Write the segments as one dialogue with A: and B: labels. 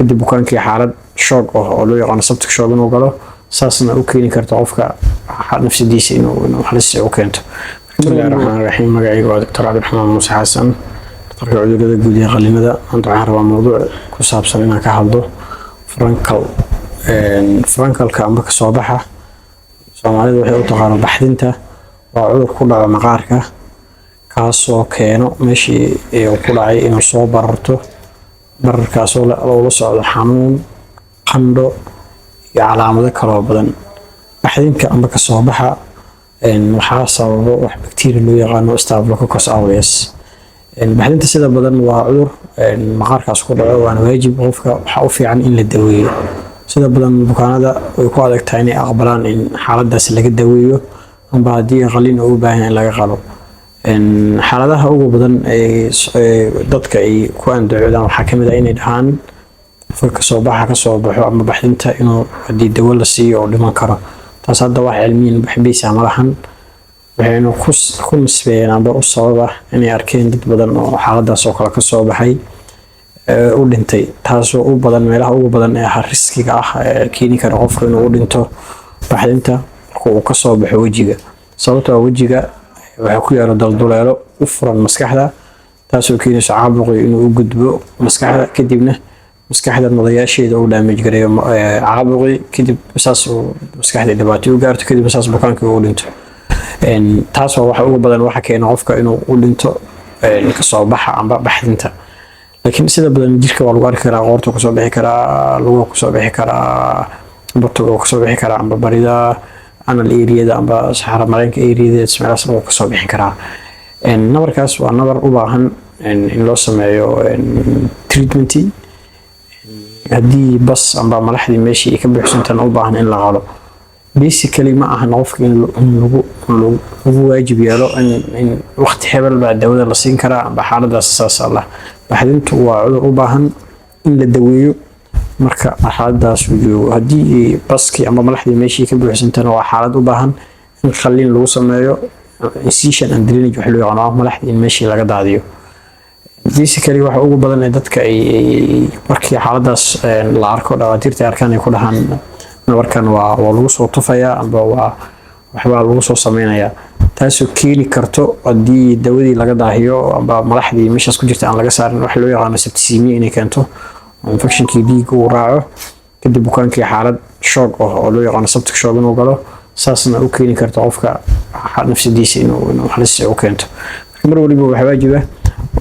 A: Kadib bukaankii xaalad shock ah oo loo yaqaano septic shock inuu galo, saasna u keeni karto qofka nafsadiisa inuu halis u keento. Bismillahi raxmaani raxiim. Magacayga waa Doctor Cabdiraxmaan Muuse Xasan, dhakhtarka cudurrada guud ee qalliinada. Maanta waxaan rabaa mowduuc ku saabsan inaan ka hadlo furuncle. Furuncle-ka amba kasoo baxa, Soomaalida waxay u taqaano baxdinta, waa cudur ku dhaco maqaarka, kaasoo keeno meeshii uu ku dhacay inuu soo bararto, bararkaasoo loola socdo xanuun, qandho iyo calaamado kaloo badan. Baxdinka amba kasoo baxa waxaa sababo wax bacteria loo yaqaano Staphylococcus aureus. Baxdinta sida badan waa cudur maqaarkaas ku dhaco, waana waajib qofka waxaa u fiican in la daweeyo. Sida badan bukaanada way ku adag tahay inay aqbalaan in xaaladaas laga daweeyo amba haddii qalliin oo u baahan in laga qalo. Xaaladaha ugu badan ee dadka ay ku andacoodaan waxaa kamid ah inay dhahaan qofka kasoo baxa kasoo baxo ama baxdinta inuu haddii dawo la siiyo oo dhiman karo. Taas hadda wax cilmiyin baxbaysa ma lahan. Waxaynu ku nisbeeyeen amba u sabab ah inay arkeen dad badan oo xaaladaas oo kale kasoo baxay u dhintay, taasoo u badan meelaha ugu badan ee riskiga ah ee keeni kara qofka inuu u dhinto baxdinta marka uu kasoo baxo wejiga, sababtoo ah wejiga waxaa ku yaalo dalduleelo u furan maskaxda, taasoo keenayso caabuqii inuu u gudbo maskaxda, kadibna maskaxda madayaasheeda uu damage gareeyo caabuqii, kadib saas uu maskaxdii dhibaato u gaarto, kadib saas bukaankii uu dhinto. Taas waa waxa ugu badan waxa keena qofka inuu u dhinto kasoo baxa amba baxdinta. Laakiin sida badan jirka waa lagu arki karaa, qoorta kusoo bixi karaa, lugaha kusoo bixi karaa, buttock-ga kusoo bixi karaa, amba barida, anal areada amba saxara mareenka areada, meelahaas wuu kasoo bixin karaa. Nabarkaas waa nabar u baahan in loo sameeyo treatment. Haddii pus amba malaxdii meeshii ay ka buuxsantana, u baahan in la qalo. Basically ma ahan qofka in lagu waajib yeelo in waqti hebel baa dawada la siin karaa amba xaaladaas saas allah. Baxdintu waa cudur u baahan in la daweeyo marka marxaladaas uu joogo. Haddii pus-kii amba malaxdii meeshii ka buuxsantana, waa xaalad u baahan in qalliin lagu sameeyo, incision and drainage wax loo yaqaano ah, malaxdii in meeshii laga daadiyo. Basically waxa ugu badan ee dadka ay markii xaaladaas la arko, dhakhaatiirta ay arkaan, ay ku dhahaan nabarkan waa lagu soo tufayaa amba waa waxbaa lagu soo sameynayaa, taasoo keeni karto haddii dawadii laga daahiyo amba malaxdii meeshaas ku jirta aan laga saarin, wax loo yaqaano septicemia inay keento, infectionkii dhiigga uu raaco, kadib bukaankii xaalad shock ah oo loo yaqaano septic shock inuu galo, saasna u keeni karto qofka nafsadiisa inuu halis u keento. Marka mar waliba waxaa waajiba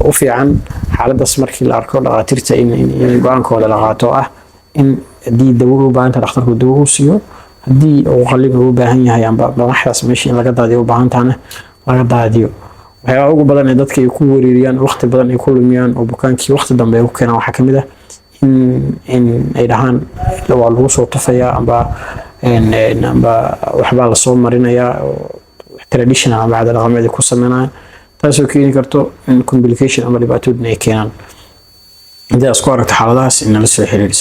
A: u fiican xaaladaas markii la arko dhakhaatiirta in go-aankooda la qaato ah in haddii dawo u baahan tahay, dhakhtarku dawo u siiyo, haddii uu qalliin ugu baahan yahay amba malaxdaas meesha in laga daadiyo u baahan tahana, laga daadiyo. Waxyaabaha ugu badan ee dadka ay ku wareeriyaan, waqti badan ay ku lumiyaan oo bukaankii waqti dambe ay ku keenaan, waxaa kamid ah in ay dhahaan waa lagu soo tufayaa amba waxbaa lasoo marinayaa, traditional amba caada dhaqameed ay ku sameynayaan, taasoo keeni karto in complication ama dhibaatooyin ay keenaan. Haddii aad isku aragto xaaladahaas, in nala soo xiriir.